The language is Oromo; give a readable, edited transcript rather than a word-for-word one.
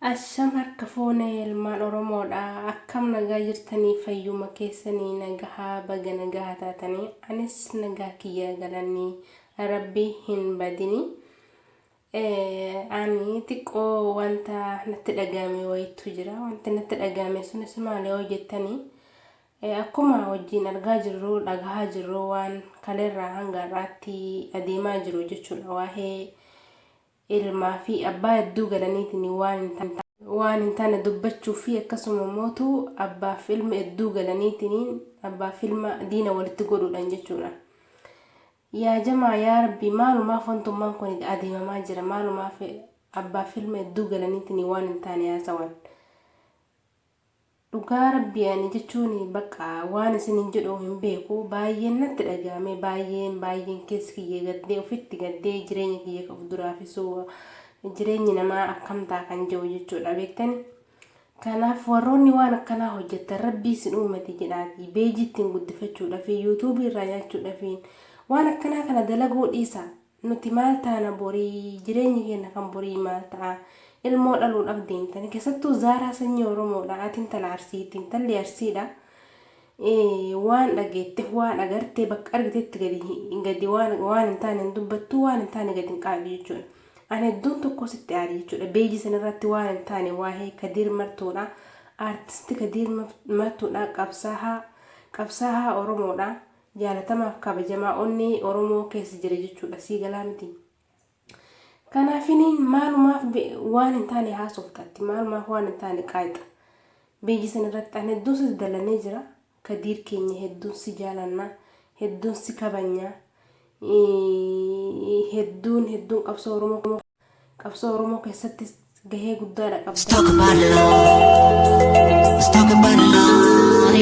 Asham harka fuune ilmaan Oromoodha akkam nagaa jirtanii fayyuma keessanii nagahaa baga nagaha taatanii anis nagaa kiyya galanni rabbi hin badini ani xiqqoo wanta natti dhagahame wayitu jira wanti natti dhagahame sunis maali yoo jettanii akkuma wajjin argaa jirru dhagahaa jirru waan kaleerraa hanga har'aatti adeemaa jiru jechuudha waa'ee ilmaa fi abbaa hedduu galaniitiin waan hin waan hin taane dubbachuu fi akkasuma mootu abbaaf ilma hedduu galaniitiin abbaaf ilma diina walitti godhuudhaan jechuudha. Yaa jamaa yaa rabbi maalumaaf wantummaan kun adeemamaa jira maalumaaf abbaaf ilma hedduu galaniitiin waan hin taane haasawan. Dhugaa rabbii ani jechuun bakka waan isinin jedhu hin beeku baay'een natti dhaga'ame baay'een baay'een keessi kiyya gaddee ofitti gaddee jireenya kiyya of duraafisuu jireenyi namaa akkam ta'a kan jedhu jechuudha beektani. Kanaaf warroonni waan akkanaa hojjettan rabbii isin uumate jedhaati beejii ittiin guddifachuudhaaf yuutuubii irraa nyaachuudhaaf waan akkanaa kana dalaguu dhiisa. Nuti maal taana borii jireenyi keenya kan borii maal ta'a ilmoo dhaluudhaaf deemtani keessattuu zaaraa sanyii oromoodha ati intala arsiiti intalli arsiidha waan dhageette waan agarte bakka argitetti gadi gadi waan waan hin taane hin dubbattu waan hin taane gadi hin qaadu jechuudha. Ani hedduun tokko sitti aare jechuudha beejii sanarratti waan hin taane waa'ee Kadiir Martuudha aartisti Kadiir Martuudha qabsaahaa qabsaahaa oromoodha. Jaalatamaaf kabajamaa onnee Oromoo keessa jira jechuudha sii galaa miti. Kanaafiniin maalumaaf waan hin taane haasoftatti maalumaaf waan hin taane qaayixa. Biyyi san irratti an hedduun si dallanee jira. Kadiir keenya hedduun si jaalanna hedduun si kabanya hedduun hedduun qabsoo Oromoo qabsoo Oromoo keessatti gahee guddaadha Let's qabda. talk about love. Let's talk about love.